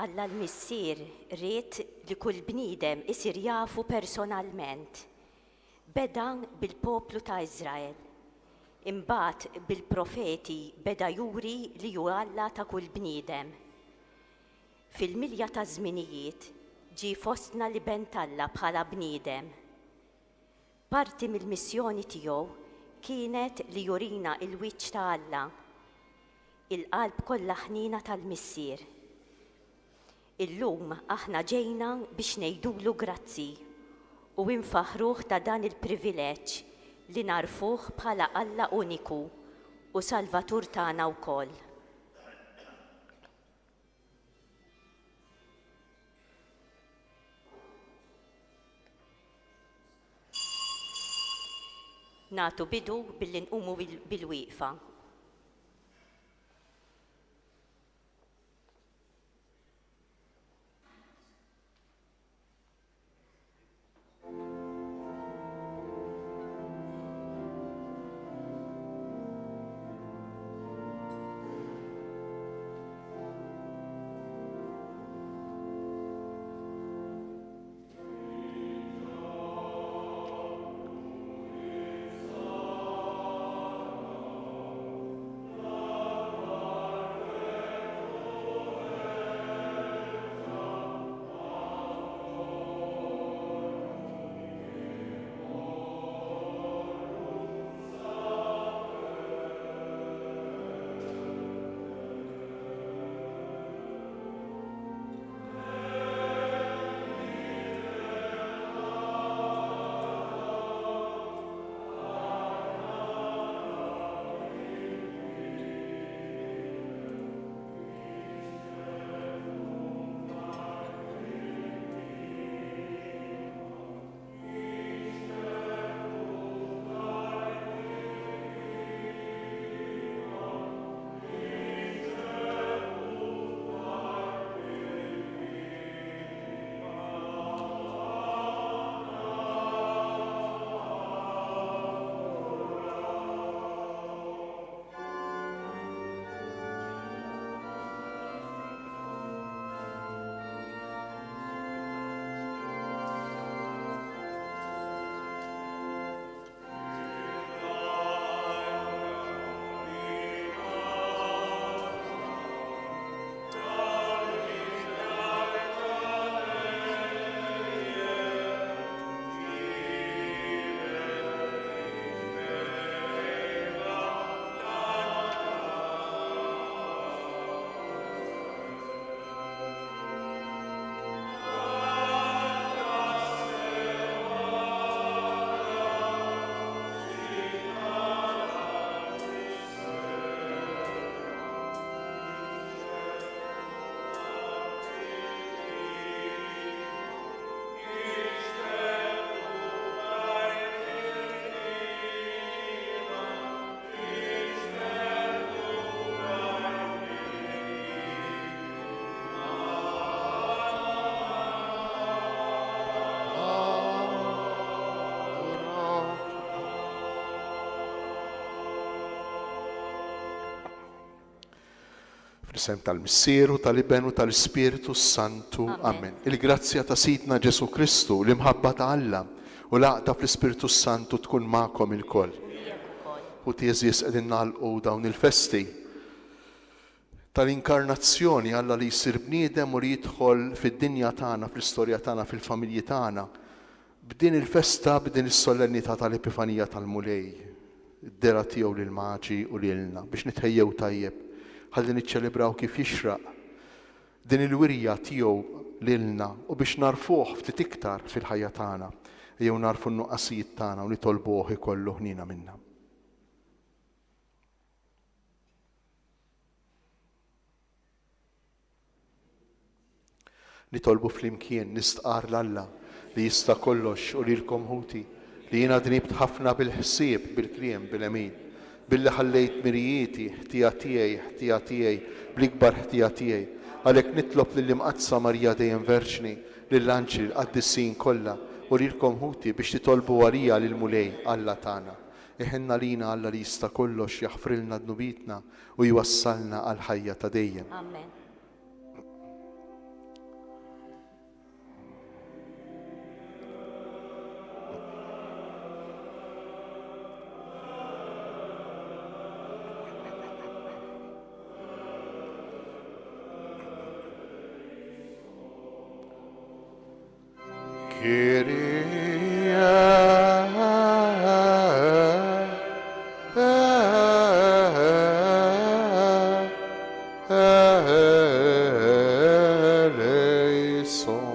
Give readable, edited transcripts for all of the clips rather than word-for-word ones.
Alla l-Missier ried li kull bniedem isir jafu personalment. Beda bil-poplu ta' Iżrael. Imbagħad bil-profeti beda juri li hu Alla ta' kull bniedem. Fil-milja taż-żminijiet ġie fostna l-Iben t'Alla bħala bniedem. Parti mill-missjoni tiegħu kienet li jurina l-wiċċ ta' Alla, il-qalb kollha ħniena tal-Missier. Illum aħna ġejna biex ngħidulu grazzi u infaħħruh ta' dan il-privileġġ li nagħrfuh bħala Alla uniku u Salvatur tagħna wkoll. Nagħtu bidu billi nqumu bil-wieqfa. Fl-isem tal-Missier u tal-Iben u tal-Ispirtu s-Santu. Amen. Il-grazzja ta' Sidna Ġesu Kristu, l-imħabba ta' Alla u l-għaqda fl-Ispirtu s-Santu tkun magħkom ilkoll. U għeżież qegħdin nagħlqu dawn il-festi tal-inkarnazzjoni, Alla li jsir bniedem u li jidħol fid-dinja tagħna, fl-istorja tagħna, fil-familji tagħna. B'din il-festa, b'din is-solennità tal-Epifanija tal-Mulej, id-dehra tiegħu lill-Maġi u lilna, biex nitħejjew tajjeb ħalli niċċelebraw kif jixraq din il-wirja tiegħu lilna u biex nagħrfuh ftit iktar fil-ħajja tagħna. Ejjew nagħrfu n-nuqqasijiet tagħna u nitolbuh ikollu ħniena minna. Nitolbu flimkien, nistqarr 'l Alla li jista' kollox u lilkom ħuti, li jiena dnibt ħafna bil-ħsieb, bil-kliem, bil-għemil, billi ħallejt mirijieti, ħtija tiegħi, ħtija tiegħi, bl-ikbar ħtija tiegħi. Għalhekk nitlob lill-Imqaddsa Marija dejjem Verġni, lill-anġli, l-qaddisin kollha, u lilkom ħuti biex titolbu għalija lill-Mulej, Alla tagħna. Iħenn għalina Alla li jista' kollox, jaħfrilna dnubietna u jwassalna għall-ħajja ta' dejjem. Amen. Kyrie eleison.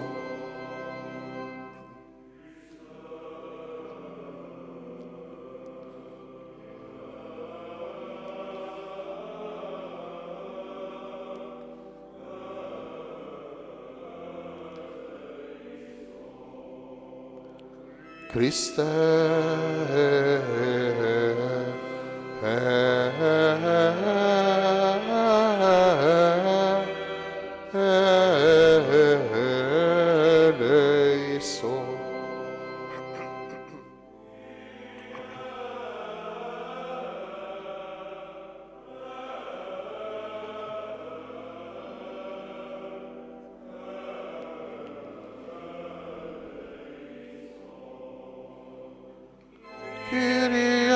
Christe eleison. Kyrie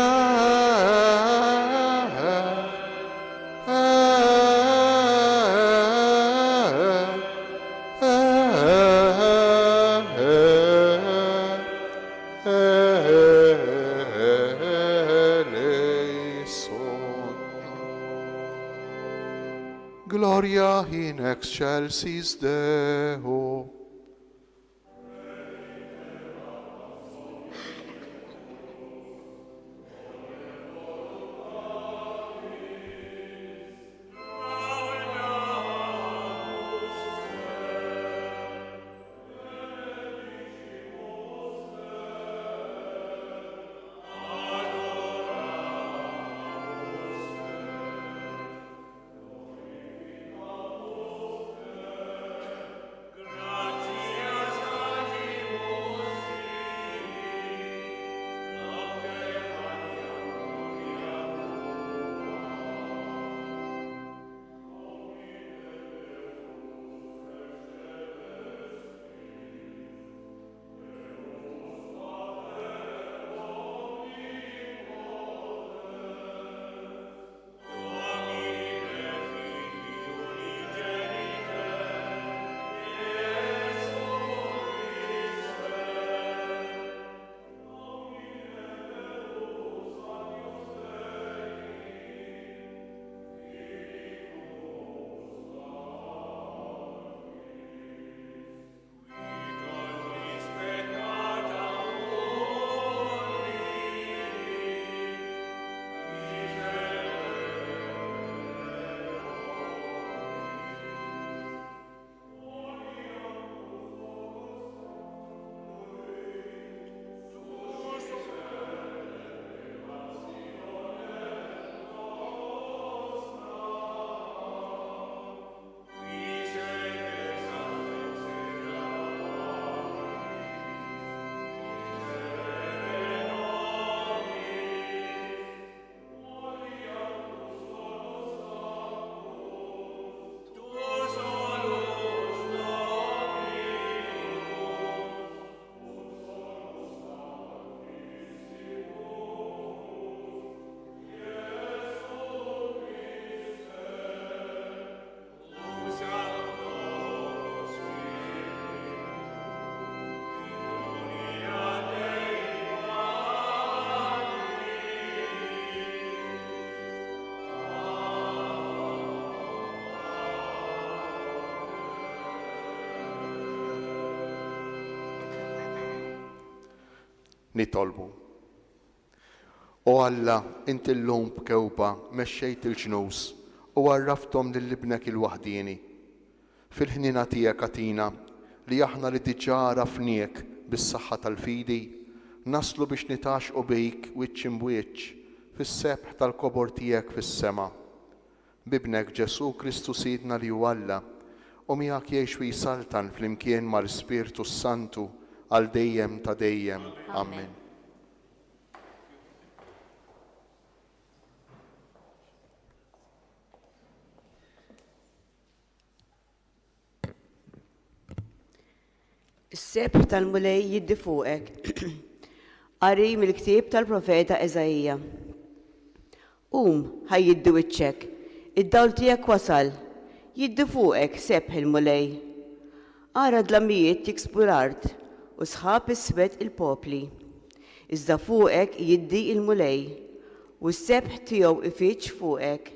eleison. Gloria in excelsis Deo. Nitolbu. O Alla, inti llum b'kewba mexxejt il-ġnus u għarrafthom lil Ibnek il-waħdieni. Fil-ħniena tiegħek agħtina li aħna li diġà għarafniek bis-saħħa tal-fidi, naslu biex nitgħaxxqu bik wiċċ imb'wiċċ fis-sebħ tal-kobor tiegħek fis-sema. B'Ibnek Ġesù Kristu Sidna li hu Alla, u miegħek jgħix u jsaltan flimkien mal-Ispirtu s-Santu għal dejjem ta' dejjem. Amen. Is-sebħ tal-Mulej jiddi fuqek. Qari mill-ktieb tal-profeta Eżaija. Qum, ħa jiddi wiċċek, id-dawl tiegħek wasal, jiddi fuqek sebħ il-Mulej. Ara d-dlamijiet jiksbu l-art, u. U sħab iswed il-popli. Iżda fuqek jiddi l-Mulej, U s-sebħ tiegħu ifiġġ fuqek.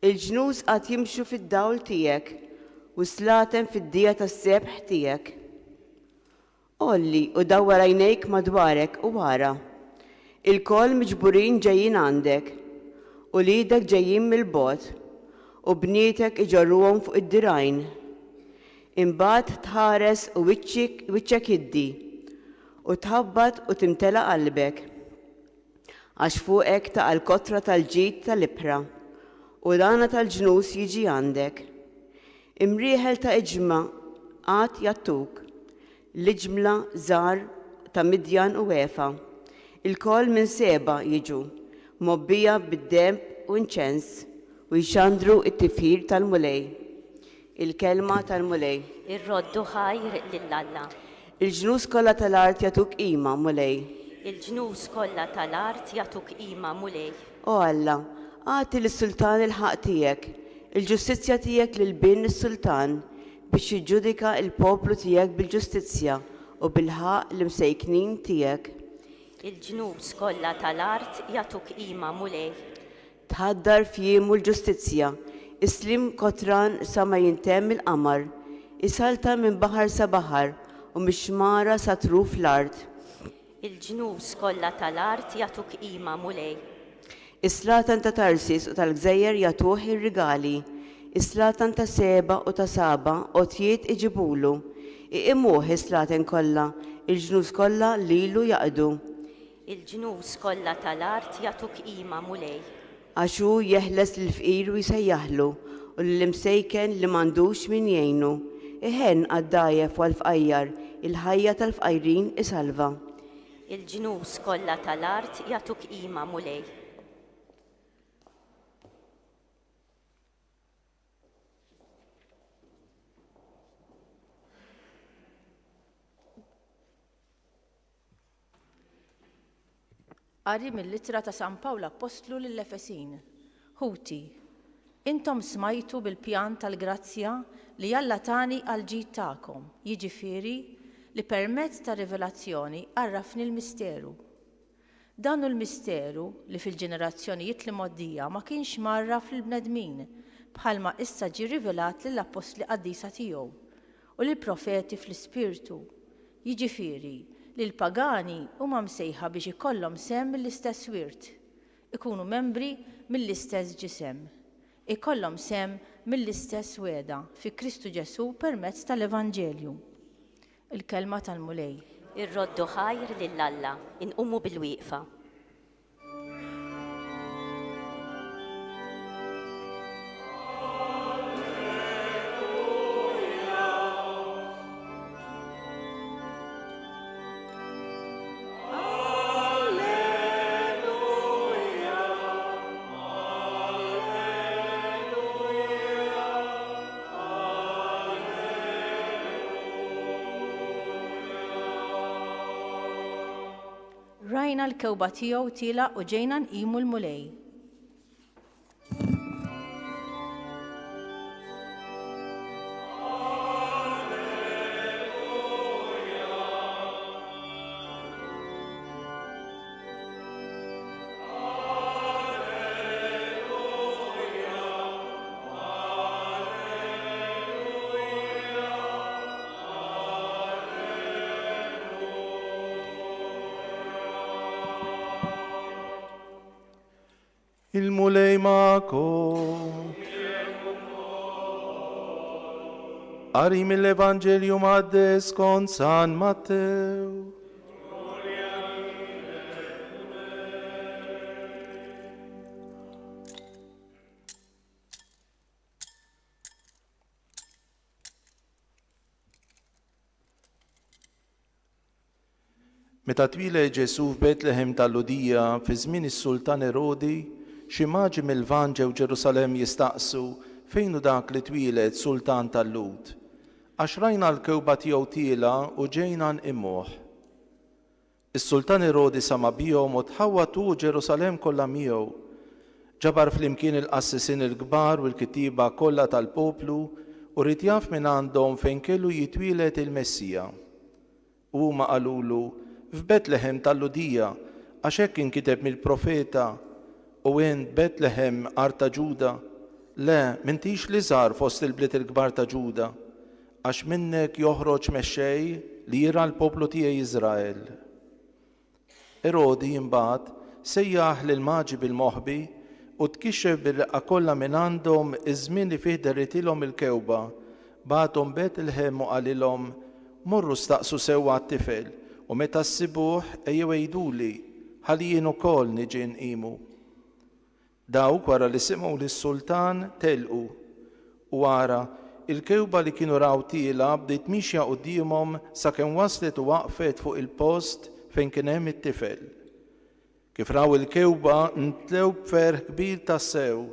Il-ġnus għad jimxu fid-dawl tiegħek, U s-slaten fid-dija tas-sebħ tiegħek. Għolli u dawwar għajnejk madwarek u ara. Ilkoll miġburin ġejjin għandek. Uliedek ġejjin mill-bogħod, u bnietek iġorruhom fuq id-dirgħajn. Imbagħad tħares u wiċċek jiddi, u tħabbat u timtela qalbek. Għax fuqek taqa' l-kotra tal-ġid tal-ibħra, u l-għana tal-ġnus jiġi għandek. Imrieħel ta' iġma għad jgħattuk, l-iġmla żgħar ta' Midjan u Efa, ilkoll minn Seba jiġu, mgħobbija bid-deheb u inċens, u jxandru t-tifħir tal-Mulej. Il-Kelma tal-Mulej. Irroddu ħajr lil Alla. Il-ġnus kollha tal-art jagħtuk qima, Mulej. Il-ġnus kollha tal-art jagħtuk qima, Mulej. O Alla, agħti lis-sultan il-ħaqq tiegħek, il-ġustizzja tiegħek lil bin is-sultan, biex jiġġudika l-poplu tiegħek bil-ġustizzja u bil-ħaqq l-imsejknin tiegħek. Il-ġnus kollha tal-art jagħtuk qima, Mulej. Tħaddar f'jiemu l-ġustizzja, is-sliem kotran sa ma jintemm il-qamar, isaltan minn baħar sa baħar u mix-xmara sa truf l-art. Il-ġnus kollha tal-art jagħtuk qima, Mulej. Is-slaten ta' Tarsis u tal-gżejjer jagħtuh ir-rigali, is-slaten ta' Seba u ta' Saba għotjiet iġibulu. Iqimuh is-slaten kollha, il-ġnus kollha lilu jaqdu. Il-ġnus kollha tal-art jagħtuk qima, Mulej. Għax hu jeħles lill-fqir u jsejjaħlu, u lill-imsejken li m'għandux min jgħinu. Iħenn għad-dgħajjef u għall-fqajjar, il-ħajja tal-fqajrin isalva. Il-ġnus kollha tal-art jagħtuk qima, Mulej. Qari mill-Ittra ta' San Pawl Appostlu lill-Efesin. Ħuti, intom smajtu bil-pjan tal-grazzja li Alla tani għall-ġid tagħkom, jiġifieri li permezz ta' rivelazzjoni għarrafni l-misteru. Dan hu l-misteru li fil-ġenerazzjonijiet l-imgħoddija ma kienx mgħarraf lill-bnedmin, bħalma issa ġie rivelat lill-appostli qaddisa tiegħu u lill-profeti fl-Ispirtu, Jiġifieri, li l-pagani huma msejħa biex ikollhom sehem mill-istess wirt, ikunu membri mill-istess ġisem, ikollhom sehem mill-istess wegħda fi Kristu Ġesù permezz tal-Evanġelju. Il-Kelma tal-Mulej. Irroddu ħajr lil Alla, inqumu bilwieqfa. Rajna l-kewba tiegħu tiela' u ġejna nqimu l-Mulej. Il-Mulej magħkom. Qari mill-Evanġelju Mqaddes skont San Mattew. Meta twieled Ġesù f'Betlehem tal-Lhudija fi żmien is-sultan Erodi, xi maġi mil-Lvant ġew Ġerusalemm jistaqsu, Fejn hu dak li twieled sultan tal-Lhud? Għax rajna l-kewba tiegħu tielgħa u ġejna nqimuh. Is-sultan Erodi sama' bihom u tħawwad hu u Ġerusalemm kollha miegħu. Ġabar flimkien il-qassisin il-kbar u l-kittieba kollha tal-poplu u ried jaf mingħandhom fejn kellu jitwieled il-Messija. U huma qalulu, F'Betlehem tal-Lhudija, għax hekk inkiteb mill-profeta, U int, Betlehem, art ta' Ġuda, le, m'intix l-iżgħar fost il-bliet il-kbar ta' Ġuda, għax minnek joħroġ mexxej li jirgħa l-poplu tiegħi Iżrael. Erodi, imbagħad, sejjaħ lill-Maġi bil-moħbi u tkixxef bir-reqqa kollha mingħandhom iż-żmien li fih dehritilhom il-kewba. Bagħathom Betlħem u qalilhom, Morru staqsu sewwa għat-tifel, u meta ssibuh ejjew għiduli, ħalli jien ukoll niġi nqimu. Dawk, wara li semgħu lis-sultan, telqu. U ara, il-kewba li kienu raw tielgħa bdiet miexja quddiemhom sakemm waslet u waqfet fuq il-post fejn kien hemm it-tifel. Kif raw il-kewba, mtlew b'ferħ kbir tassew.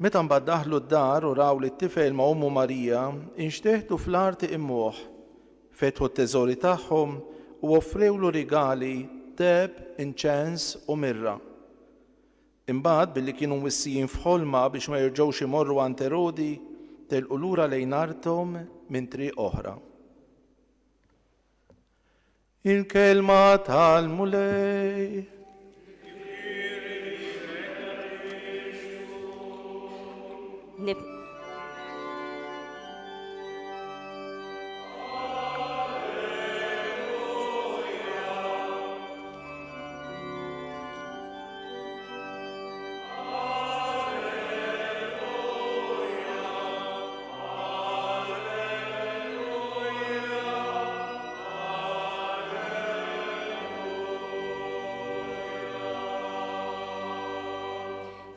Meta mbagħad daħlu d-dar u raw lit-tifel ma' ommu Marija, inxteħtu fl-art iqimuh. Fetħu t-teżori tagħhom u offrewlu rigali, deheb, inċens u mirra. Imbagħad, billi kienu mwissijin f'ħolma biex ma jerġgħux imorru għand Erodi, telqu lura lejn arthom minn triq oħra. Il-kelma tal-Mulej.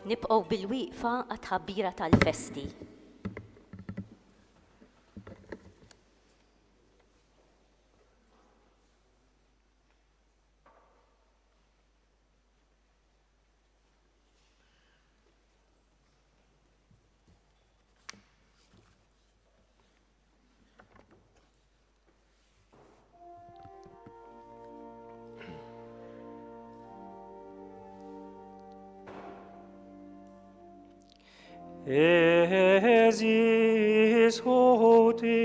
Nibqgħu bil-wieqfa għat-tħabbira tal-festi. Għeżież ħuti,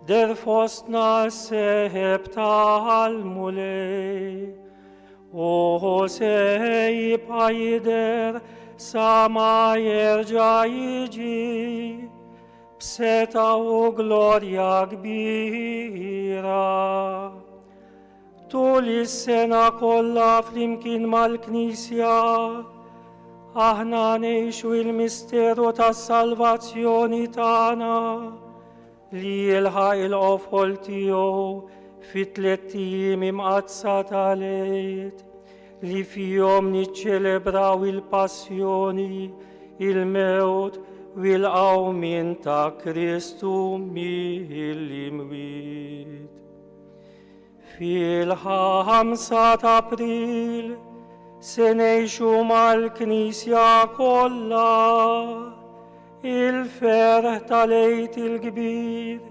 der fostna s-seheb tal-Mulej. U se jibqa' jidher sa ma jerġa' jiġi b'seta' u glorja kbira. Tul is-sena kollha flimkien mal-Knisja, aħna ngħixu il-misteru tas-salvazzjoni tagħna li jilħaq il-qofol tiegħu fit-tlett ijiem imqaddsa tal-Għid li fihom niċċelebraw il-passjoni, il-mewt u l-qawmien ta' Kristu mill-imwiet. Fil-5 ta' April se ngħixu mal-Knisja kollha il-ferħ tal-Għid il-Kbir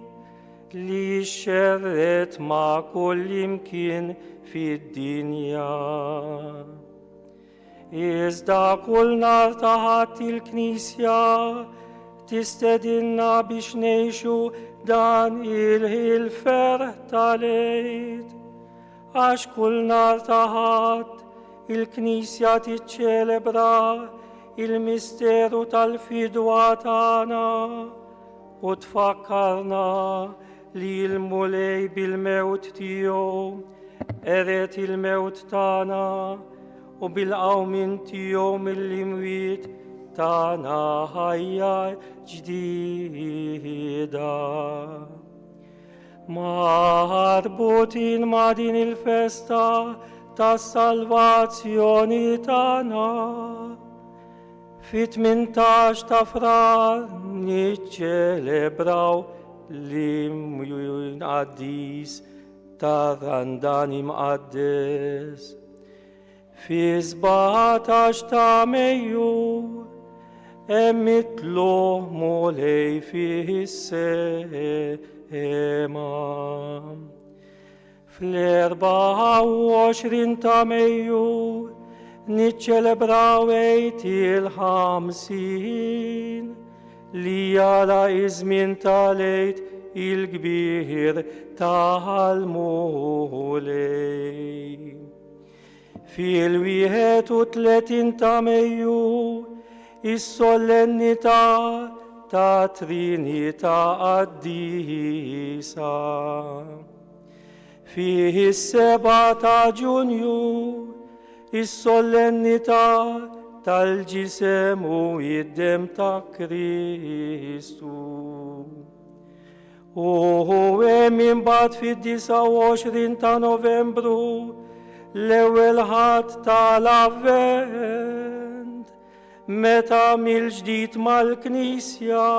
li jixxerred ma' kullimkien fid-dinja. Iżda kull nhar ta' Ħadd il-Knisja tistedinna biex ngħixu dan il-ferħ tal-Għid. Għax kull nhar ta' Ħadd il-Knisja tiċċelebra il-misteru tal-fidwa tagħna u tfakkarna li l-Mulej bil-mewt tiegħu qered il-mewt tagħna u bil-qawmien tiegħu mill-imwiet tana ħajja ġdida. Marbutin ma' din il-festa tas-salvazzjoni tagħna. Fit-18 ta' Frar niċċelebraw l-imjun qaddis ta' Randan imqaddes. Fi 17 ta' Mejju hemm it-tlugħ Mulej fis-sema. Fl-24 ta' Mejju niċċelebraw Għid il-Ħamsin li jagħlaq iż-żmien tal-Għid. Il-kbir tal-Mulej. Fil-31 ta' Mejju, is-solennità ta' Trinità Qaddisa. Fis-7 ta' Ġunju, is-solennità tal-Ġisem u id-Demm ta' Kristu. U hemm imbagħad fid-29 ta' Novembru, l-ewwel Ħadd tal-Avvent, meta mill-ġdid mal-Knisja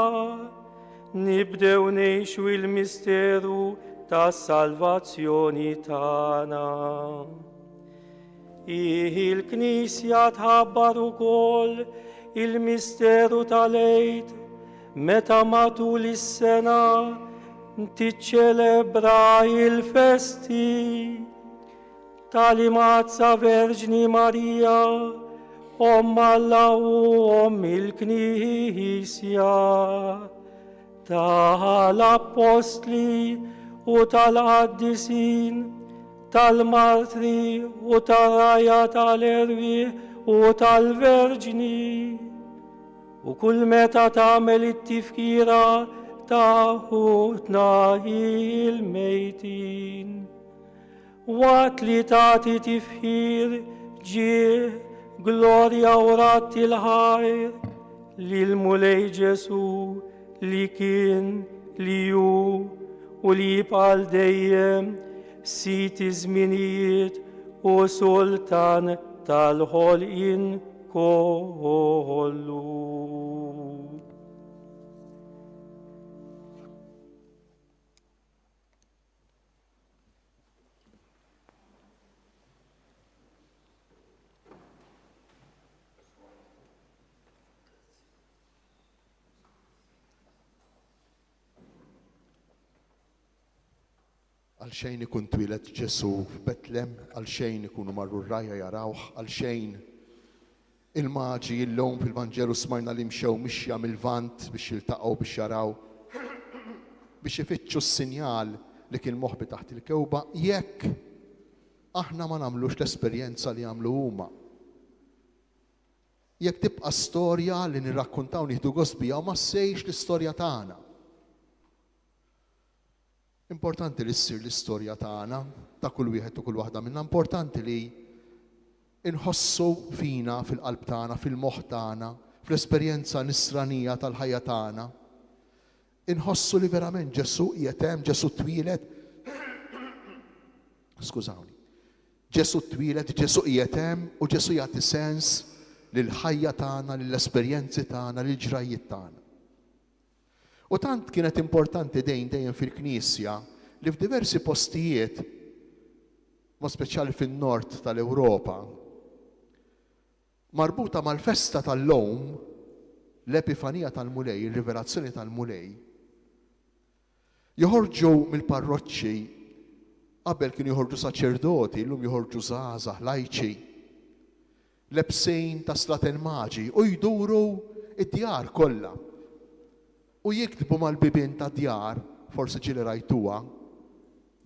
nibdew ngħixu il-misteru tas-salvazzjoni tagħna. Il-Knisja tħabbar ukoll il-misteru tal-Għid meta matul is-sena tiċċelebra il-festi tal-Imgħaddsa Verġni Marija, Omm Alla u Omm il-Knisja, tal-Appostli u tal-Qaddisin, tal-martri u tar-rgħajja tal-erwieħ u tal-verġni, u kull meta tagħmel it-tifkira ta' ħutna il-mejtin. Waqt li tagħti tifħir, ġieħ, glorja u radd il-ħajr lill-Mulej Ġesù li kien, li hu u li jibqa' għal dejjem Sid iż-żminijiet u Sultan tal-ħolqien kollu. Għalxejn ikun twieled Ġesù f'Betlem, għalxejn ikunu marru r-rgħajja jarawh, għalxejn il-maġi illum fil-Vanġelu smajna li mxew mixja mil-Lvant biex jiltaqgħu biex jaraw, biex ifittxu s-sinjal li kien moħbi taħt il-kewba, jekk aħna ma nagħmlux l-esperjenza li għamlu huma. Jekk tibqa' storja li nirrakkuntaw nieħdu gost biha u ma ssejx l-istorja tagħna. Importanti li ssir l-istorja tagħna, ta' kull wieħed u kull waħda minna, importanti li inħossu fina, fil-qalb tagħna, fil-moħħ tagħna, fl-esperjenza nisranija tal-ħajja tagħna, inħossu li verament Ġesù qiegħed hemm, Ġesù twieled. Skużawni. Ġesù twieled, Ġesù qiegħed hemm u Ġesù jagħti sens lill-ħajja tagħna, lill-esperjenzi tagħna, lill-ġrajjiet tagħna. U tant kienet importanti dejn dejjem fil-Knisja li f'diversi postijiet, mod speċjali fin-nord tal-Ewropa, marbuta mal-festa tal-lum, l-Epifanija tal-Mulej, ir-rivelazzjoni tal-Mulej, joħorġu mill-parroċċi, qabel kienu joħorġu saċerdoti, illum joħorġu żgħażagħ, lajċi, lebsin ta' slaten maġi u jduru d-djar kollha u jiktbu mal-bibien tad-djar, forsi ġieli rajtuha,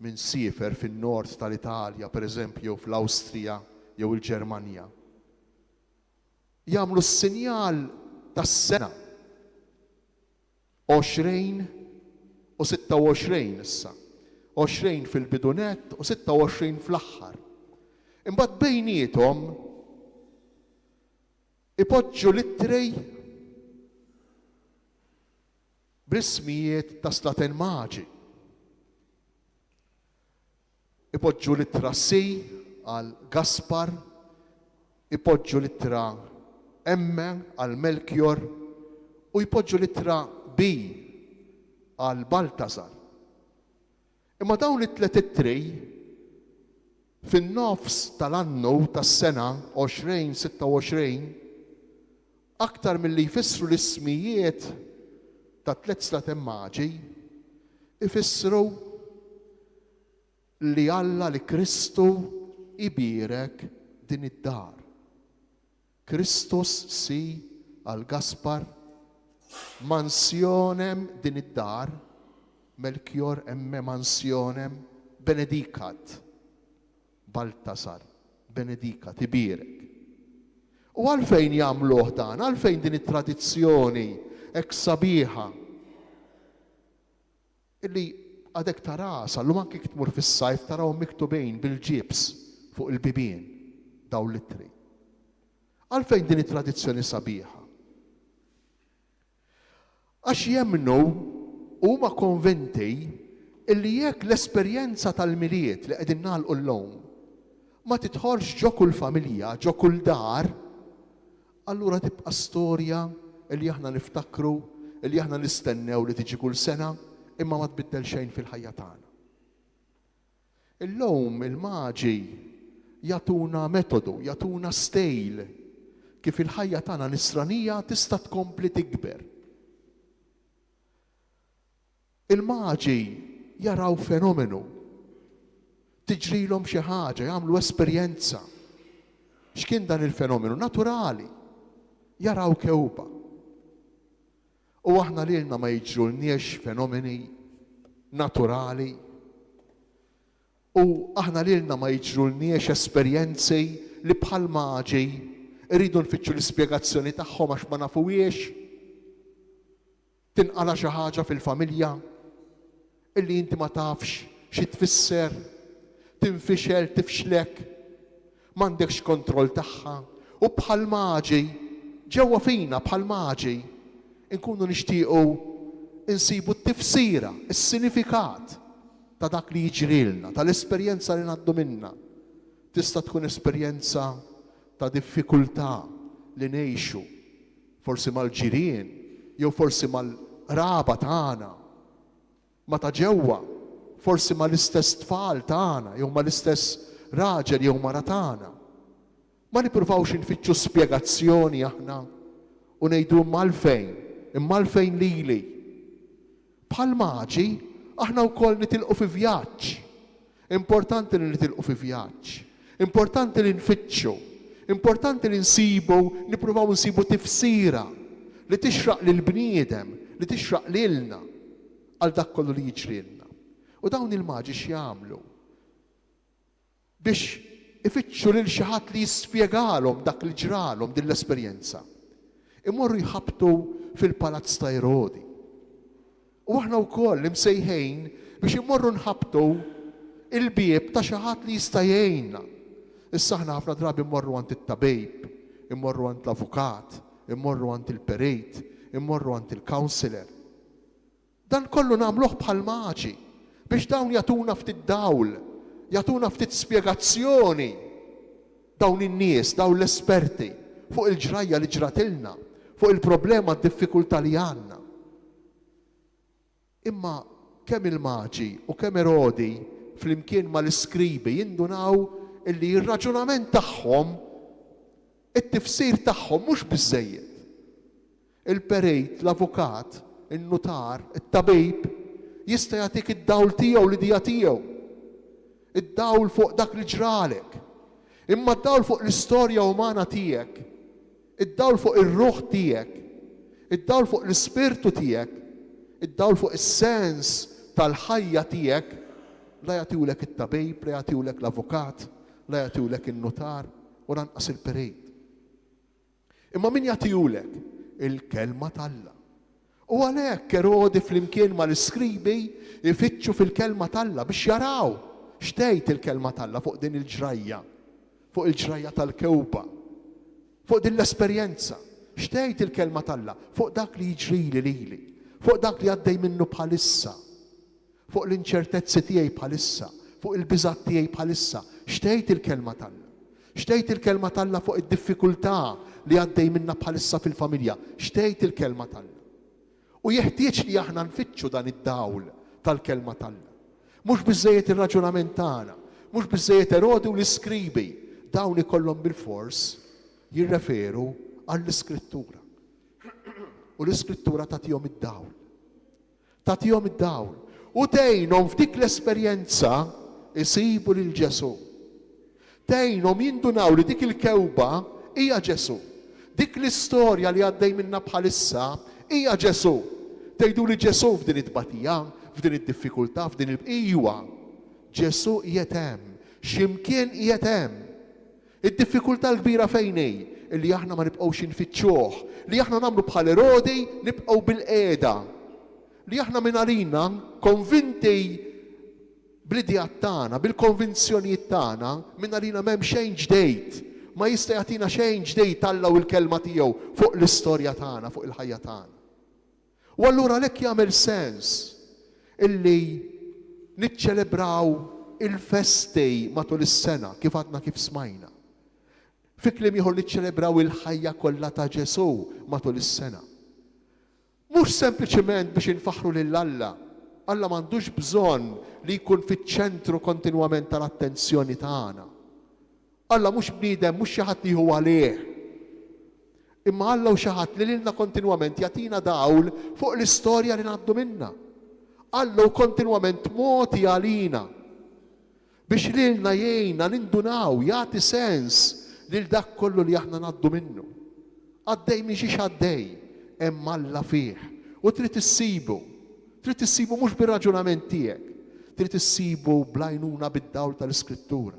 min siefer fin-nord tal-Italja, pereżempju, fl-Awstrija jew il-Ġermanja. Jagħmlu s-sinjal tas-sena. 20 u 26 issa. 20 fil-bidu nett u 26 fl-aħħar. Imbagħad bejniethom ipoġġu l-ittri bl-ismijiet ta' slaten maġi. Ipoġġu l-ittra C għal Gaspar, ipoġġu l-ittra M għal Melkjor u jpoġġu l-ittra B għal Baltasar. Imma dawn it-tlet ittri fin-nofs tal-annu tas-sena 2026 aktar milli jfissru l-ismijiet tat-tliet slaten maġi, ifissru li Alla, li Kristu ibierek din id-dar. Christus si għal Gaspar, mansionem din id-dar. Melchior emme mansionem benedicat. Baltasar, benedicat, ibierek. U għalfejn jagħmluh dan? Għalfejn din it-tradizzjoni hekk sabiħa? Illi għadek taraha sal-lum anki jekk tmur fis-sajf tarahom miktubin bil-ġibs fuq il-bibien dawn l-ittri. Għalfejn din it-tradizzjoni sabiħa? Għax jemmnu u huma konvinti illi jekk l-esperjenza tal-Milied li qegħdin nagħlqu llum ma tidħolx ġo kull familja, ġo kull dar, allura tibqa' storja li aħna niftakru, li aħna nistennew li tiġi kull sena, imma ma tbiddel xejn fil-ħajja tagħna. Illum il-maġi jagħtuna metodu, jagħtuna stejl kif il-ħajja tagħna nisranija tista' tkompli tikber. Il-maġi jaraw fenomenu, tiġrilhom xi ħaġa, jagħmlu esperjenza. X'kien dan il-fenomenu? Naturali. Jaraw kewba. U aħna lilna ma jiġrulniex fenomeni naturali? U aħna lilna ma jiġrulniex esperjenzi li bħal maġi rridu nfittxu l-ispjegazzjoni tagħhom għax ma nafuhiex? Tinqala' xi ħaġa fil-familja illi inti ma tafx xi tfisser, tinfixel, tifxlek, m'għandekx kontroll tagħha u bħal maġi, ġewwa fina bħal maġi, inkunu nixtiequ insibu t-tifsira, is-sinifikat ta' dak li jiġrilna, tal-esperjenza li ngħaddu minnha. Tista' tkun esperjenza ta' diffikultà li ngħixu, forsi mal-ġirien jew forsi mal-qraba tagħna, ma' ta' ġewwa, forsi mal-istess tfal tagħna jew mal-istess raġel jew mara tagħna. Ma nippruvawx infittxu spjegazzjoni aħna u ngħidu imma għalfejn, imma għalfejn lili? Bħall-maġi, aħna wkoll nitilqu fi vjaġġ. Importanti li nitilqu fi vjaġġ. Importanti li nfittxu. Importanti li nsibu, nippruvaw nsibu tifsira li tixraq lill-bniedem, li tixraq lilna għal dak kollu li jiġrilna. U dawn il-maġi x'jagħmlu? Biex ifittxu lil xi ħadd li jispjegalhom dak li ġralhom din l-esperjenza. Imorru jħabbtu fil-palazz ta' Erodi. U aħna wkoll imsejħin biex immorru nħabbtu il-bieb ta' xi ħadd li jista' jgħinna. Issa aħna ħafna drabi mmorru għand it-tabib, immorru għand l-avukat, immorru għand il-perit, immorru għand il-counsellor. Dan kollu nagħmluh bħal maġi biex dawn jagħtuna ftit dawl, jagħtuna ftit spjegazzjoni dawn in-nies, dawn l-esperti fuq il-ġrajja li ġratilna, fuq il-problema, d-diffikultà li għandna. Imma kemm il-Maġi u kemm Erodi flimkien mal-iskribi jindunaw illi r-raġunament tagħhom, it-tifsir tagħhom mhux biżżejjed. Il-perit, l-avukat, in-nutar, it-tabib jista' jagħtik id-dawl tiegħu, l-idea tiegħu. Id-dawl fuq dak li ġralek. Imma d-dawl fuq l-istorja umana tiegħek Id-dawl fuq ir-ruħ tiegħek, id-dawl fuq l-ispirtu tiegħek, id-dawl fuq is-sens tal-ħajja tiegħek la jagħtihulek it-tabib, la jagħtihulek l-avukat, la jagħtihulek in-nutar u lanqas il-perit. Imma min jagħtihulek? Il-Kelma t'Alla. U għalhekk Erodi flimkien mal-iskribi jfittxu fil-Kelma t'Alla biex jaraw x'tgħid il-Kelma t'Alla fuq din il-ġrajja, fuq il-ġrajja tal-kewba, fuq din l-esperjenza. X'tgħid il-Kelma t'Alla fuq dak li jiġrili lili, fuq dak li għaddej minnu bħalissa. Fuq l-inċertezzi tiegħi bħalissa, fuq il-biżgħat tiegħi bħalissa, x'tgħid il-Kelma t'Alla? X'tgħid il-Kelma t'Alla fuq id-diffikultà li għaddej minnha bħalissa fil-familja? X'tgħid il-Kelma t'Alla? U jeħtieġ li aħna nfittxu dan id-dawl tal-Kelma t'Alla. Mhux biżżejjed ir-raġunament tagħna, mhux biżżejjed Erodi u l-iskribi, dawn ikollhom bilfors jirreferu għall-Iskrittura. U l-Iskrittura tagħtihom id-dawl. Tagħtihom id-dawl u tgħinhom f'dik l-esperjenza jsibu lil Ġesù. Tgħinhom jindunaw li dik il-kewba hija Ġesù. Dik l-istorja li għaddej minnha bħalissa hija Ġesù. Tgħiduli Ġesù f'din it-tbatija, f'din id-diffikultà, f'din il Ijwa! Ġesù qiegħed hemm. Xi mkien qiegħed hemm. Id-diffikultà l-kbira fejn hi? Illi aħna ma nibqgħux infittxuh. Li aħna nagħmlu bħal Erodi, nibqgħu bilqiegħda. Li aħna mingħalina, konvinti bl-ideat tagħna, bil-konvinzjonijiet tagħna, mingħalina m'hemm xejn ġdejd. Ma jista' jagħtina xejn ġdejd Alla u l-Kelma tiegħu fuq l-istorja tagħna, fuq il-ħajja tagħna. U allura għalhekk jagħmel sens illi niċċelebraw il-festi matul is-sena kif għadna kif smajna. Fi kliem ieħor niċċelebraw il-ħajja kollha ta' Ġesù matul is-sena. Mhux sempliċement biex infaħħru lil Alla. Alla m'għandux bżonn li jkun fiċ-ċentru kontinwament tal-attenzjoni tagħna. Alla mhux bniedem, mhux xi ħadd li jieħu għalih. Imma Alla hu xi ħadd li lilna kontinwament jagħtina dawl fuq l-istorja li ngħaddu minnha. Alla hu kontinwament mogħti għalina biex lilna jgħinna nindunaw, jagħti sens lil dak kollu li aħna ngħaddu minnu. Għaddej minn xiex għaddej, hemm Alla fih. U trid issibu. Trid issibu mhux bir-raġunament tiegħek, trid issibu bl-għajnuna bid-dawl tal-Iskrittura.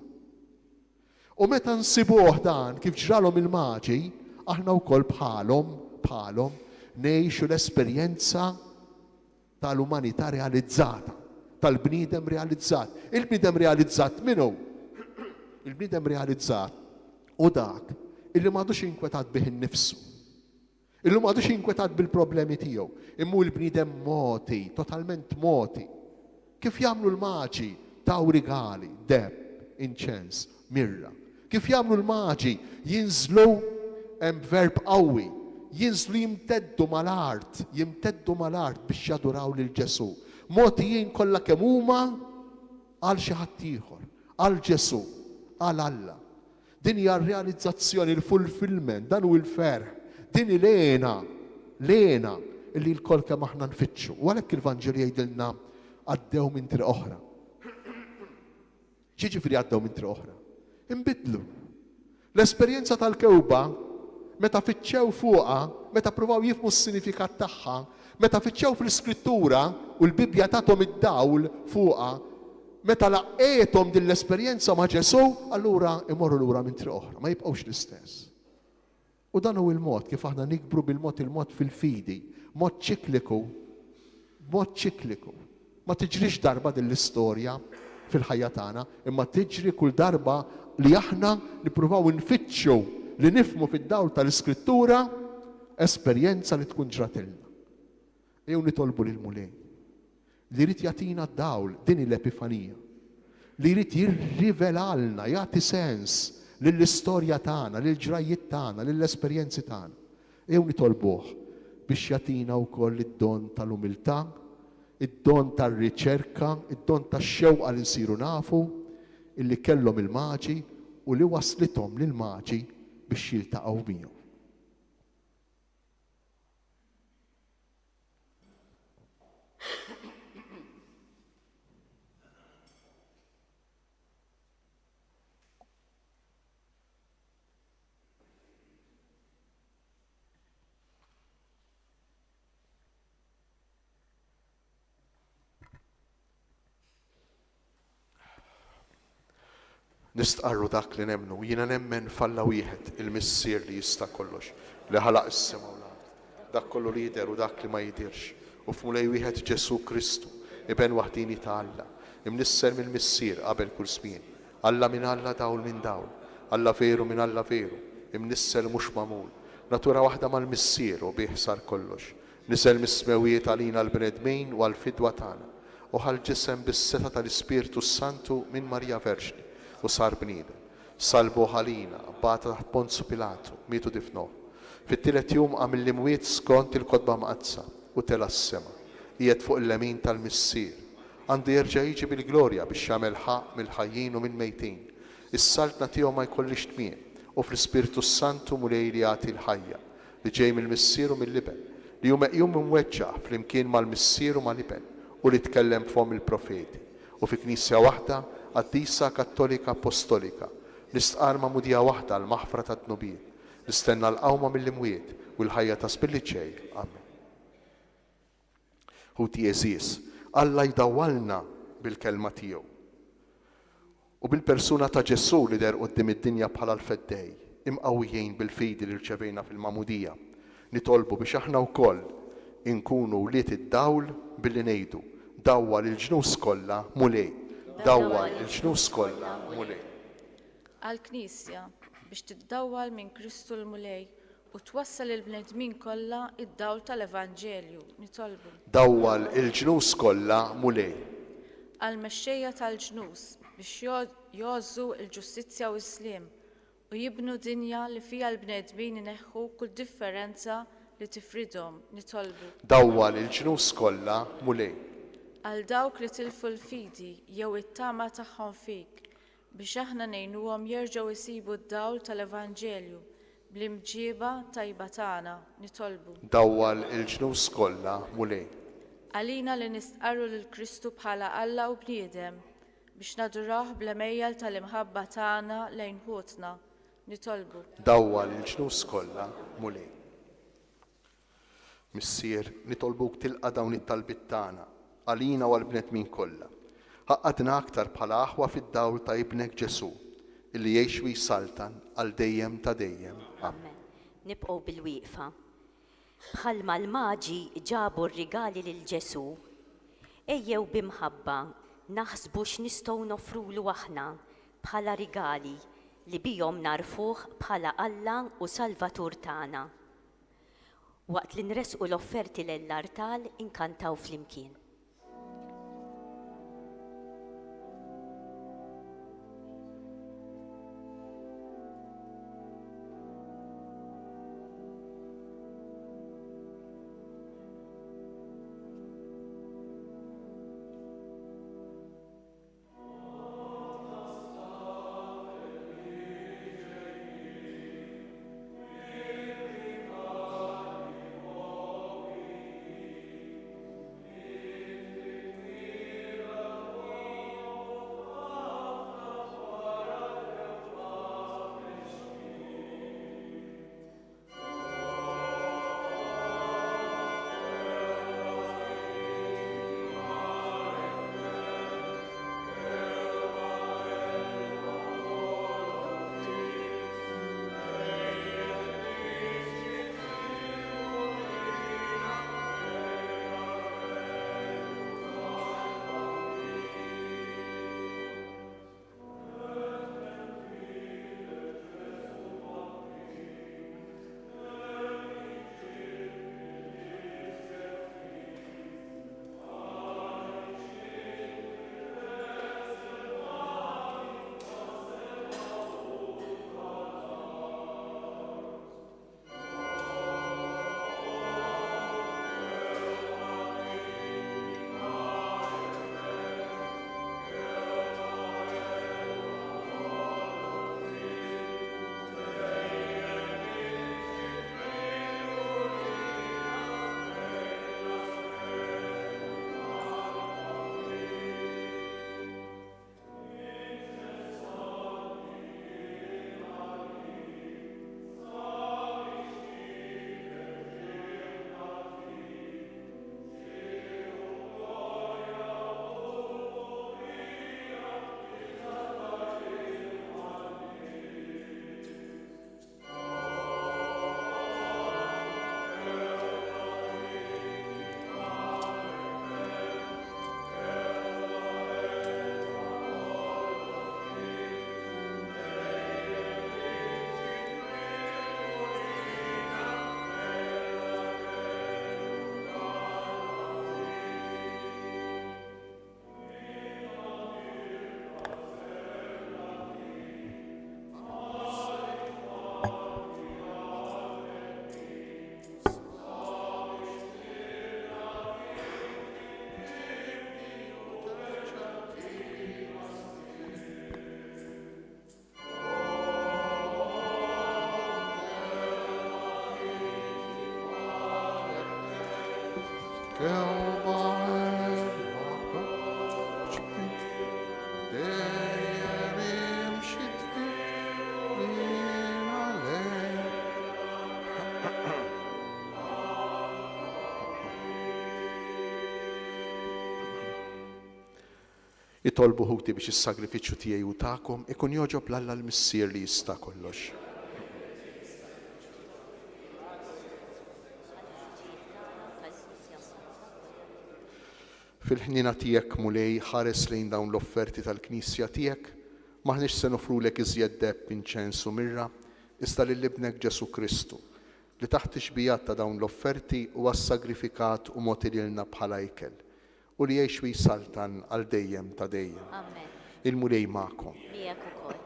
U meta nsibuh dan, kif ġralhom il-Maġi, aħna wkoll bħalhom, bħalhom, ngħixu l-esperjenza tal-umanità realizzata, tal-bniedem realizzat. Il-bniedem realizzat min hu? Il-bniedem realizzat hu dak illi m'għadux inkwetat bih innifsu. Illum m'għadux inkwetat bil-problemi tiegħu, imma hu l-bniedem mogħti, totalment mogħti. Kif jagħmlu l-maġi, taw rigali, deheb, inċens, mirra. Kif jagħmlu l-maġi, jinżlu, hemm verb qawwi, jinżlu jimteddu mal-art, jimteddu mal-art biex jaduraw lil Ġesù. Mogħtijin kollha kemm huma għal xi ħadd ieħor, għal Ġesù, għal Alla. Din hija r-realizzazzjoni, il-fulfillment, dan hu l-ferħ, din hi l-hena, l-hena li lkoll kemm aħna nfittxu. U għalhekk il-Vanġelu jgħidilna għaddew minn triq oħra. X'jiġifieri għaddew minn triq oħra? Inbidlu. L-esperjenza tal-kewba, meta fittxew fuqha, meta ppruvaw jifhmu s-sinifikat tagħha, meta fittxew fl-Iskrittura u l-Bibbja tathom id-dawl fuqha, Meta laqgħethom din l-esperjenza ma' Ġesù, allura imorru lura minn triq oħra, ma jibqgħux l-istess. U dan hu l-mod kif aħna nikbru bil-mod il-mod fil-fidi, mod ċikliku, b'mod ċikliku. Ma tiġrix darba din l-istorja fil-ħajja tagħna, imma tiġri kull darba li aħna nippruvaw infittxu li nifhmu fid-dawl tal-Iskrittura esperjenza li tkun ġratilna. Ejjew nitolbu lill-Mulej li jrid jagħtina d-dawl, din hi l-Epifanija, li jrid jirrivelalna, jagħti sens lill-istorja tagħna, lill-ġrajjiet tagħna, lill-esperjenzi tagħna. Ejjew nitolbuh biex jagħtina wkoll id-don tal-umiltà, id-don tar-riċerka, id-don tax-xewqa li nsiru nafu illi kellhom il-Maġi u li wasslithom lill-Maġi biex jiltaqgħu miegħu. Nistqarru dak li nemmnu. Jiena nemmen f'Alla wieħed, il-Missier li jista' kollox, li ħalaq is-sema u l-art, dak kollu li jidher u dak li ma jidhirx, u f'Mulej wieħed Ġesù Kristu, Iben waħdieni ta' Alla, imnissel mill-Missier qabel kull żmien, Alla minn Alla, dawl minn dawl, Alla veru minn Alla veru, imnissel u mhux magħmul, natura waħda mal-Missier u bih sar kollox, Niżel mis-smewwiet għalina l-bnedmin u għall-fidwa tagħna, u ħa l-ġisem bis-setgħa tal-Ispirtu s-Santu minn Marija Verġni, u sar bniedem. Sallbuh għalina, bata taħt Ponzu Pilatu, miet u difnuh. Fit-tielet jum qam mill-imwiet skont il-Kotba Mqaddsa, u tela' s-sema. Qiegħed fuq il-lemin tal-Missier. Għandu jerġa' jiġi bil-glorja biex jagħmel ħaqq mill-ħajjin u mill-mejtin. Is-saltna tiegħu ma jkollhiex tmiem, u fl-Ispirtu s-Santu Mulej li jagħti l-ħajja, li ġej mill-Missier u mill-Iben, li hu meqjum imweġġaħ flimkien mal-Missier u mal-Iben, u li tkellem b'fomm il-profeti, u fi Knisja waħda, qaddisa, kattolika, appostolika, nistqarr magħmudija waħda għall-maħfra tad-dnubiet, nistenna l-qawma mill-imwiet u l-ħajja ta' żmien li ġej. Amen. Ħuti għeżież, Alla jdawwalna bil-Kelma tiegħu. U bil-persuna ta' Ġesù li deher quddiem id-dinja bħala l-Feddej, imqawwijin bil-fidi li rċevejna fil-Magħmudija, nitolbu biex aħna wkoll inkunu wlied id-dawl billi ngħidu, Dawwal il-ġnus kollha, Mulej, dawwal il-ġnus kollha, Mulej. Għall-Knisja, biex tiddawwal minn Kristu l-Mulej u twassal lill-bnedmin kollha d-dawl tal-Evanġelju, nitolbu. Dawwal il-ġnus kollha, Mulej. Għall-mexxejja tal-ġnus, biex jgħożżu l-ġustizzja u s-sliem, u jibnu dinja li fiha l-bnedmin ineħħu kull differenza li tifridhom, nitolbu. Dawwal il-ġnus kollha, Mulej. Għal dawk li tilfu l-fidi jew it-tama tagħhom fik, biex aħna ngħinuhom jerġgħu jsibu d-dawl tal-Evanġelju bl-imġieba tajba tagħna, nitolbu. Dawwal il-ġnus kollha, Mulej. Għalina li nistqarru lil Kristu bħala Alla u bniedem, biex nadurawh bl-għemejjel tal-imħabba tagħna lejn ħutna, nitolbu. Dawwal il-ġnus kollha, Mulej. Missier, nitolbuk tilqa' dawn it-talbiet tagħna, għalina u għall-bnedmin kollha. Għaqqadna aktar bħala aħwa fid-dawl ta' Ibnek Ġesù, illi jgħix u jsaltan għal dejjem ta' dejjem. Amen. Nibqgħu bilwieqfa. Bħalma l-Maġi ġabu r-rigali lil Ġesù, ejjew bi mħabba naħsbu x'nistgħu noffrulu aħna bħala rigali li bihom nagħrfuh bħala Alla u Salvatur tagħna. Waqt li nressqu l-offerti lejn l-artal inkantaw flimkien. Itolbu ħuti biex is-sagrifiċċju tiegħi u tagħkom ikun jogħġob 'l Alla l-Missier li jista' kollox. Fil-ħniena tiegħek, Mulej, ħares lejn dawn l-offerti tal-Knisja tiegħek. M'aħniex se noffrulek iżjed deheb, inċens u mirra, iżda lil Ibnek Ġesù Kristu, li taħt ix-xbijat ta' dawn l-offerti huwa ssagrifikat u mogħti lilna bħala ikel. U li jgħix u jsaltan għal dejjem ta' dejjem. Amen. Il-Mulej magħkom. Miegħek ukoll.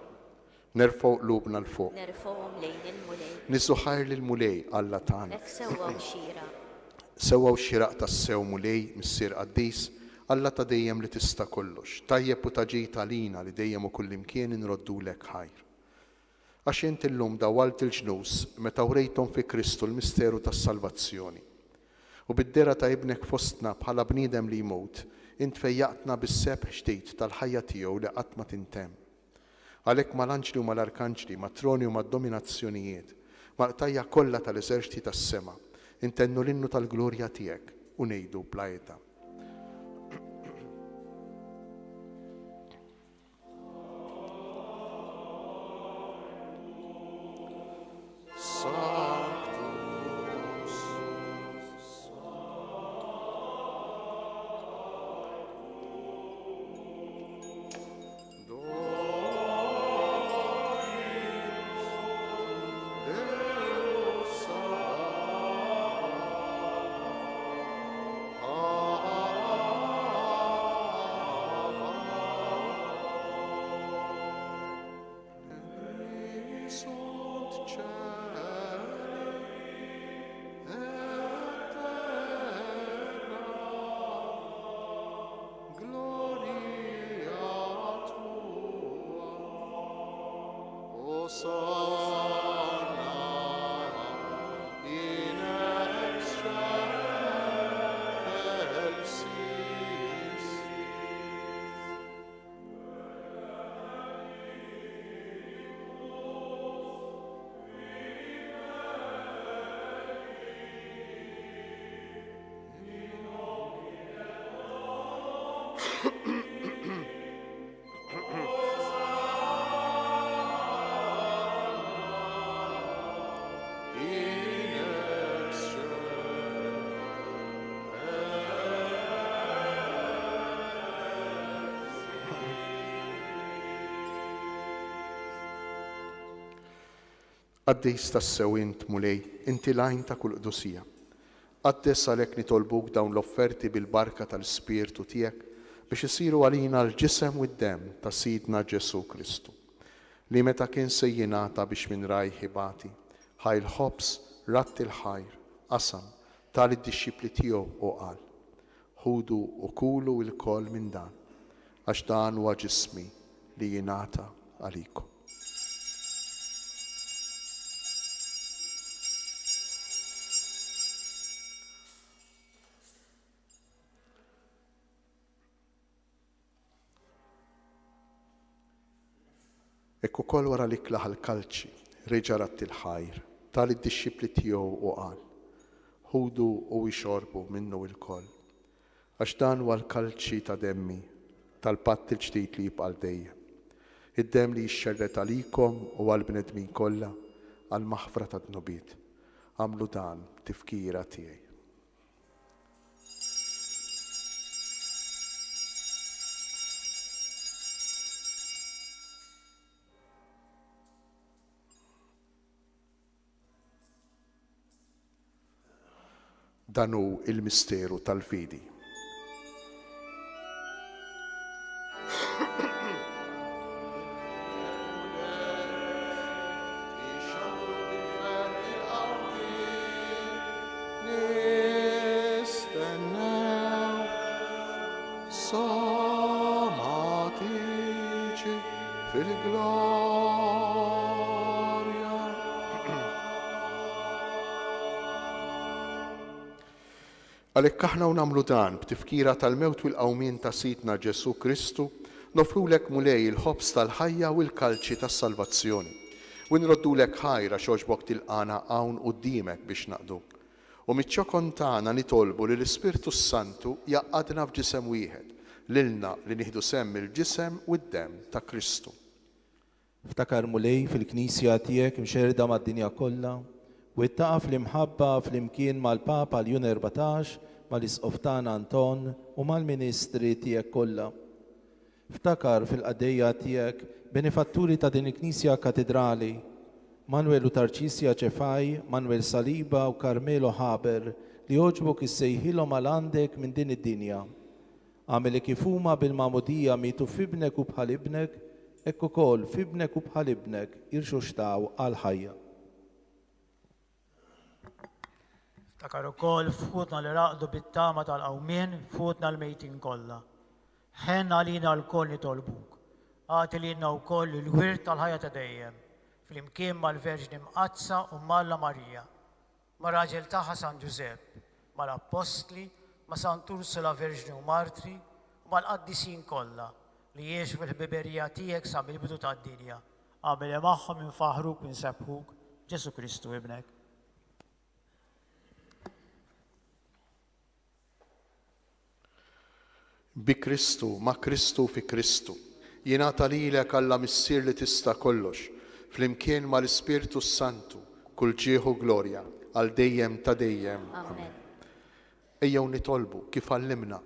Nerfgħu qlubna 'l fuq. Nerfgħuhom lejn il-Mulej. Niżżu ħajr lill-Mulej, Alla tagħna. Hekk sewwa u xieraq. Sewwa u xieraq tassew, Mulej, Missier qaddis, Alla ta' dejjem li tista' kollox, tajjeb u ta' ġid għalina li dejjem u kullimkien inroddulek ħajr. Għax int illum dawwalt il-ġnus meta wrejthom fi Kristu l-misteru tas-salvazzjoni. U bid-dehra ta' Ibnek fostna bħala bniedem li jmut, int fejjaqtna bis-sebħ ġdid tal-ħajja tiegħu li qatt ma tintemm. Għalhekk mal-anġli u mal-arkanġli, mat-troni u mad-dominazzjonijiet, mal-qtajja' kollha tal-eżerċti tas-sema, intennu l-innu tal-glorja tiegħek u ngħidu bla heda. Qaddis tassew int, Mulej, inti l-għajn ta' kull qdusija. Qaddes għalhekk nitolbuk dawn l-offerti bil-barka tal-Ispirtu tiegħek biex isiru għalina l-ġisem u d-demm ta' Sidna Ġesù Kristu, li meta kien se jingħata biex minn rajh ibati, ħa l-ħobż, radd il-ħajr, qasam, ta lid-dixxipli tiegħu u qal, Ħudu u kulu ilkoll minn dan, għax dan huwa ġismi li jingħata għalikom. Hekk ukoll wara li klaħ l-kalċi, reġa' radd il-ħajr, ta lid-dixxipli tiegħu u qal, Ħudu u ixorbu minnu ilkoll, għax dan huwa l-kalċi ta' demmi, tal-patt il-ġdid li jibqa' għal dejjem, id-demm li jixxerred għalikom u għall-bnedmin kollha għall-maħfra tad-dnubiet. Agħmlu dan b'tifkira tiegħi. Dan hu l-misteru tal-fidi. Għalhekk aħna u nagħmlu dan b'tifkira tal-mewt u l-qawmien ta' Sidna Ġesù Kristu, noffrulek Mulej il-ħobż tal-ħajja u l-kalċi tas-salvazzjoni. U nroddulek ħajr għax għoġbok tilqagħna hawn quddiemek biex naqduk. U miċ-ċokon tagħna nitolbu li l-Ispirtu s-Santu jgħaqqadna f'ġisem wieħed. Lilna li nieħdu sehem mill-ġisem u d-demm ta' Kristu. Ftakar Mulej fil-Knisja tiegħek imxerrda mad-dinja kollha, wettaqha fl-imħabba flimkien mal-Papa Ljun 14, mal-Isqof tagħna Anton u mal-ministri tiegħek kollha. Ftakar fil-qaddejja tiegħek, benefatturi ta' din il-Knisja Katidrali, Manuel u Tarċisja Cefai, Manuel Saliba u Carmelo Haber li għoġbok issejħilhom għal għandek minn din id-dinja. Agħmel li kif huma bil-magħmudija mietu f'Ibnek u bħal Ibnek, hekk ukoll f'Ibnek u bħal Ibnek jirxoxtaw għall-ħajja. Ftakar ukoll f'ħutna li raqdu bit-tama tal-qawmien, f'ħutna l-mejtin kollha. Ħenn għalina lkoll nitolbuk. Agħti lilna wkoll il-wirt tal-ħajja ta' dejjem, flimkien mal-Verġni Mqaddsa u m'Alla Marija, mar-raġel tagħha San Ġużepp, mal-Appostli, ma' Sant'Ursula Verġni u Martri, u mal-qaddisin kollha li għexu fil-ħbiberija tiegħek sa mill-bidu tad-dinja. Agħmel li magħhom infaħħruk u nsebbħuk, Ġesù Kristu Ibnek. Bi Kristu, ma' Kristu u fi Kristu, jingħata lilek Alla Missier li tista' kollox, flimkien mal-Ispirtu s-Santu, kull ġieħ u glorja, għal dejjem ta' dejjem. Amen. Ejjew nitolbu kif għallimna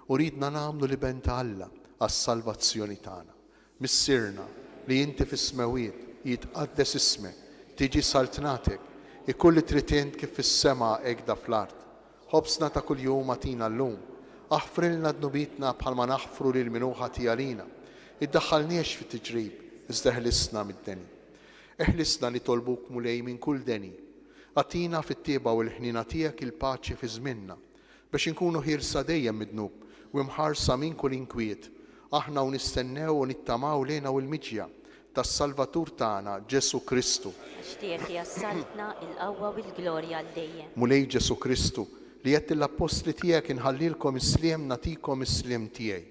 u riedna nagħmlu l-Iben ta' Alla għas-salvazzjoni tagħna. Missierna, li inti fis-smewwiet, jitqaddes ismek, tiġi saltnatek, ikun li trid int kif fis-sema hekk da fl-art. Ħobżna ta' kuljum agħtina llum. Aħfrilna dnubietna bħalma naħfru lil min hu ħati għalina. Iddaħħalniex fit-tiġrib, iżda eħlisna mid-deni. Eħlisna nitolbuk Mulej minn kull deni. Agħtina fit-tjieba u l-ħniena tiegħek il-paċi fi żmienna, biex inkunu ħielsa dejjem mid-dnub u imħarsa minn kull inkwiet, aħna u nistennew u nittamaw l-hena u l-miġja tas-Salvatur tagħna, Ġesù Kristu. Għax tiegħek hija s-saltna, il-qawwa u l-glorja għal dejjem. Mulej Ġesù Kristu, li għedt lill-appostli tiegħek inħallilkom is-sliem nagħtikom is-sliem tiegħi,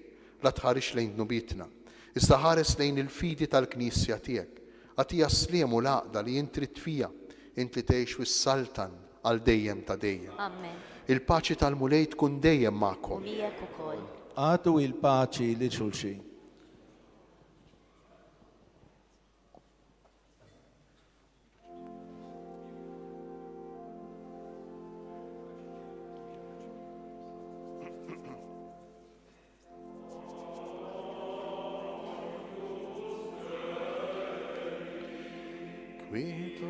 la tħarisx lejn dnubietna, iżda ħares lejn il-fidi tal-Knisja tiegħek. Agħtiha s-sliem u l-għaqda li int trid fiha, int li tgħix u ssaltan għal dejjem ta' dejjem. Amen. Il-paċi tal-Mulej tkun dejjem magħkom. U miegħek ukoll. Agħtu il-paċi lil xulxin. Quieto.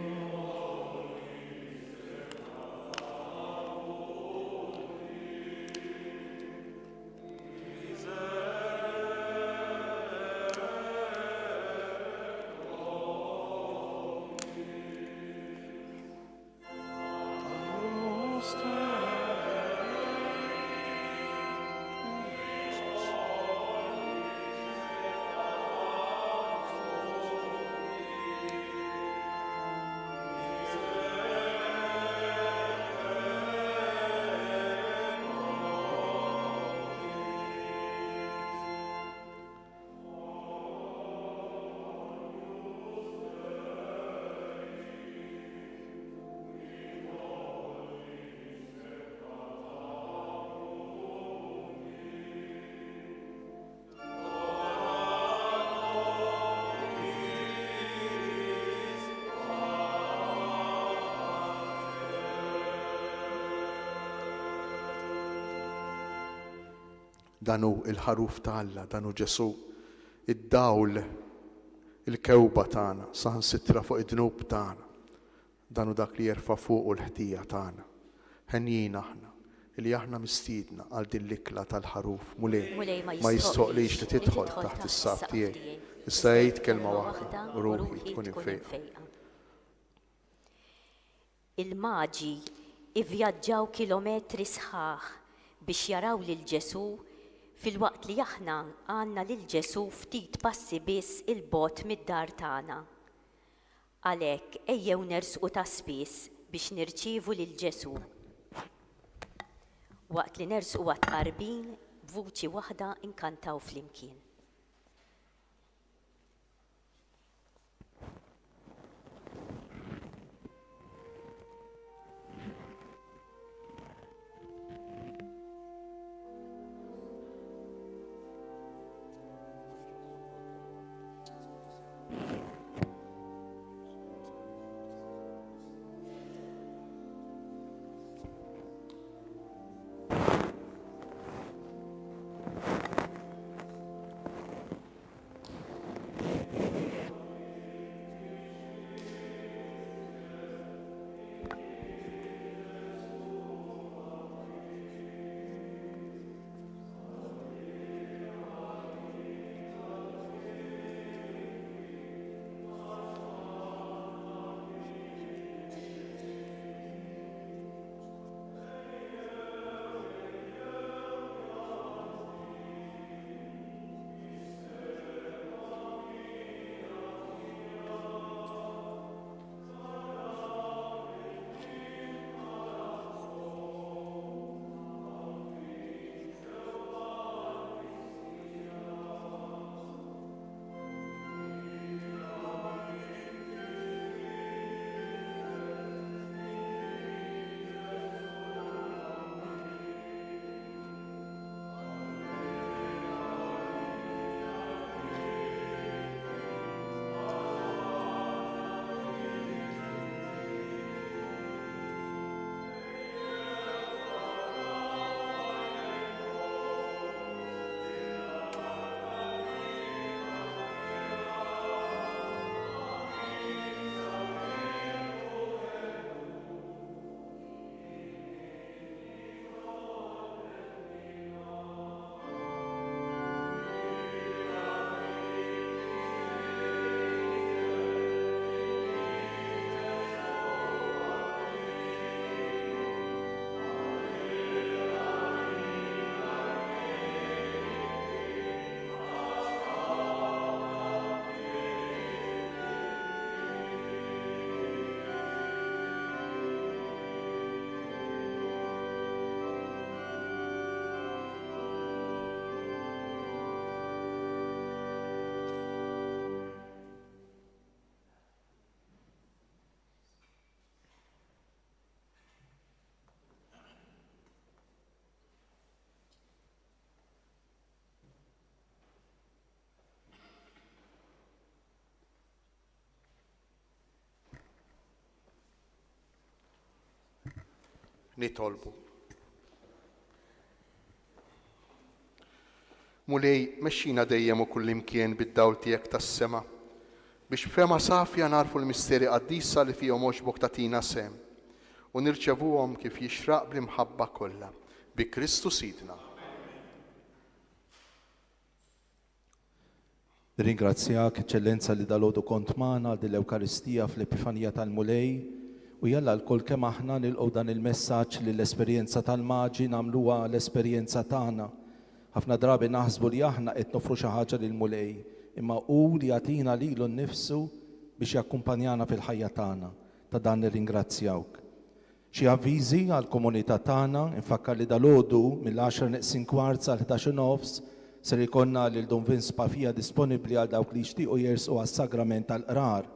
Dan hu l-Ħaruf ta' Alla, dan hu Ġesù, id-dawl, il-kewba tagħna, saħansitra fuq id-dnub tagħna. Dan hu dak li jerfa' fuqu l-ħtija tagħna. Henjin aħna, li aħna mistiedna għal din l-ikla tal-Ħaruf. Mulej, ma jistħoqqlix li tidħol taħt is-saqaf tiegħi, iżda għid kelma waħda u ruħi tkun imfejqa. Il-Maġi ivvjaġġaw kilometri sħaħ biex jaraw lil Ġesù filwaqt li aħna għandna lil Ġesù ftit passi biss 'il bogħod mid-dar tagħna. Għalhekk ejjew nersqu ta' spiss biex nirċievu lil Ġesù. Waqt li nersqu għat-tqarbin, b'vuċi waħda nkantaw flimkien. Nitolbu. Mulej, mexxina dejjem u kullimkien bid-dawl tiegħek tas-sema, biex b'fehma safja nagħrfu l-misteri qaddisa li fihom għoġbok tagħtina sehem, u nirċevuhom kif jixraq bl-imħabba kollha. Bi Kristu Sidna. Nirringrazzjak, Eċċellenza, li dalgħodu kont magħna għal din l-Ewkaristija fl-Epifanija tal-Mulej, u jalla lkoll kemm aħna nilqgħu dan il-messaġġ li l-esperjenza tal-Maġi nagħmluha l-esperjenza tagħna. Ħafna drabi naħsbu li aħna qed noffru xi ħaġa lill-Mulej, imma hu li jagħtina lilu nnifsu biex jakkumpanjana fil-ħajja tagħna. Ta' dan nirringrazzjawk. Xi avviżi għall-komunità tagħna, infakkar li dalgħodu mill-għaxra neqsin kwart sal-ħdax u nofs ser ikollna lil Dun Vince Pafia disponibbli għal dawk li jixtiequ jersqu għas-Sagrament tal-Qrar.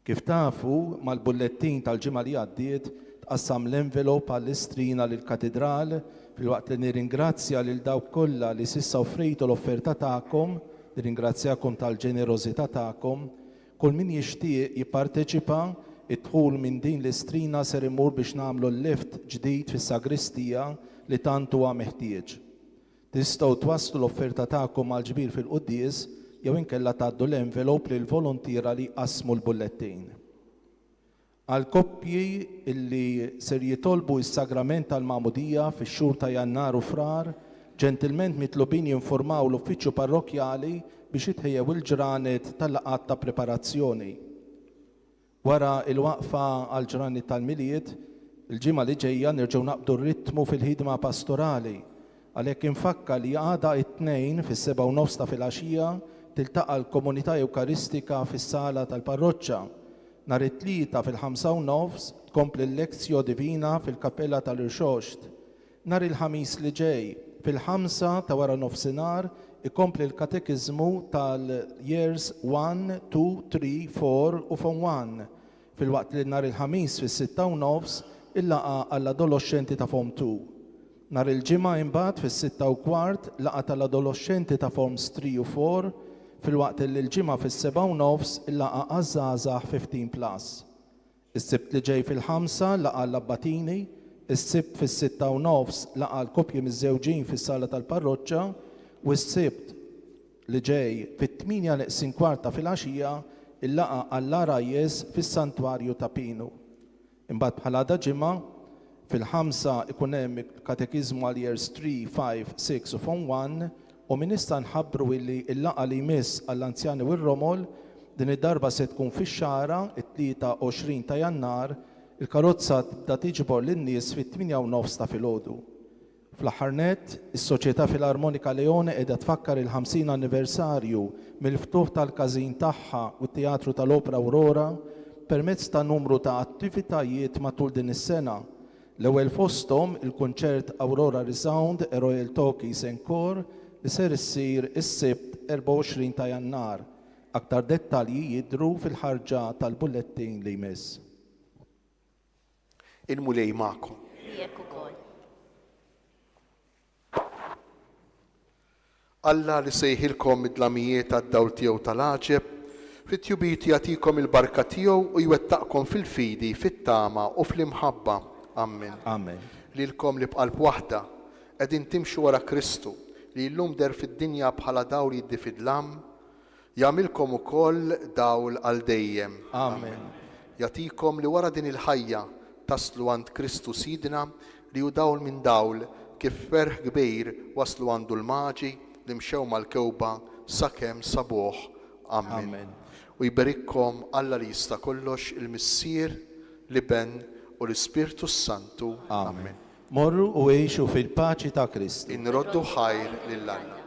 Kif tafu, mal-bullettin tal-ġimgħa li għaddiet tqassam l-envelope għall-istrina lill-Katidral filwaqt li nirringrazzja lil dawk kollha li s'issa offrejtu l-offerta tagħkom, nirringrazzjakom tal-ġenerożità tagħkom. Kull min jixtieq jipparteċipa, id-dħul minn din l-istrina ser imur biex nagħmlu l-lift ġdid fis-sagristija li tant huwa meħtieġ. Tistgħu twasslu l-offerta tagħkom għall-ġbir fil-quddies jew inkella tgħaddu l-envelope lill-voluntiera li jqassmu l-bullettin. Għall-koppji li ser jitolbu s-sagrament tal-Magħmudija fix-xhur ta' Jannar u Frar, ġentilment mitlubin jinfurmaw l-Uffiċċju Parrokkjali biex jitħejjew il-ġranet tal-laqgħat ta' preparazzjoni. Wara l-waqfa għall-ġranet tal-Milied, il-ġimgħa li ġejja nerġgħu naqbdu r-ritmu fil-ħidma pastorali. Għalhekk infakkar li għada it-Tnejn fis-sebgħa u nofs ta' filgħaxija tiltaqa' l-Komunità Ewkaristika fis-sala tal-Parroċċa. Nhar it-Tlieta fil-ħamsa u nofs tkompli l-Lectio Divina fil-Kappella tal-Irxoxt. Nhar il-Ħamis li ġej, fil-ħamsa ta' wara nofsinhar ikompli l-Katekiżmu tal-Years One, Two, Three, Four u Form One, filwaqt li nhar il-Ħamis fis-sitta u nofs il-laqgħa għall-adoloxxenti ta' Form Two. Nhar il-Ġimgħa imbagħad fis-sitta u kwart laqgħa tal-adoloxxenti ta' Forms 3 u 4 filwaqt illi l-Ġimgħa fis-sebgħa u nofs il-laqgħa għaż-żgħażagħ 15 plus. Is-Sibt li ġej fil-ħamsa laqgħa għall-abbatini, is-Sibt fis-sitta u nofs laqgħa għall-koppji miżżewġin fis-sala tal-parroċċa u s-Sibt li ġej fit-tmienja neqsin kwart ta' filgħaxija il-laqgħa għall-għarajjes fis-Santwarju ta' Pinu. Imbagħad bħal għada ġimgħa, fil-ħamsa ikun hemm il-katekiżmu għal years 3, 5, 6 u Form 1 u minn issa nħabbru illi l-laqgħa li jmiss għall-anzjani u r-romol din id-darba se tkun fix-Xagħra, it-23 ta' Jannar, il-karozza tibda tiġbor lin-nies fit-tmienja u nofs ta' filgħodu. Fl-aħħar nett, is-Soċjetà Filarmonika Leone qiegħda tfakkar il-50 anniversarju mill-ftuħ tal-każin tagħha u t-Teatru tal-Opra Aurora permezz ta' numru ta' attivitajiet matul din is-sena. L-ewwel fosthom il-kunċert Aurora Resound, A Royal Talkies Encore li ser issir is-Sibt 24 ta' Jannar. Aktar dettalji jidhru fil-ħarġa tal-bullettin li jmiss. Il-Mulej magħkom. Miegħek ukoll. Alla li sejħilkom mid-dlamijiet għad-dawl tiegħu tal-għaġeb, fit-tjubijiet jagħtikom il-barka tiegħu u jwettaqkom fil-fidi, fit-tama u fl-imħabba. Ammen. Amen. Lilkom li b'qalb waħda qegħdin timxu wara Kristu, li llum deher fid-dinja bħala dawl jiddi fid-dlam, Jagħmilkom ukoll dawl għal dejjem. Amen. Jagħtikom li wara din il-ħajja taslu għand Kristu Sidna li hu dawl minn dawl kif b'ferħ kbir waslu għandu l-Maġi li mxew mal-kewba sakemm sabuh. Amen. Amen. U jberikkom Alla li jista' kollox, il-Missier, l-Iben u l-Ispirtu s-Santu. Amen. Morru u għixu fil-paċi ta' Kristu. Inroddu ħajr lil Alla.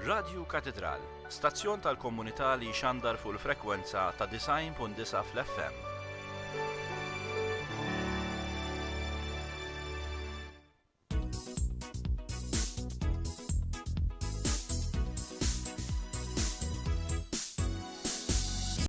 Radju Katidral, stazzjon tal-komunità li jxandar fuq il-frekwenza ta' 90.9 fl-FM.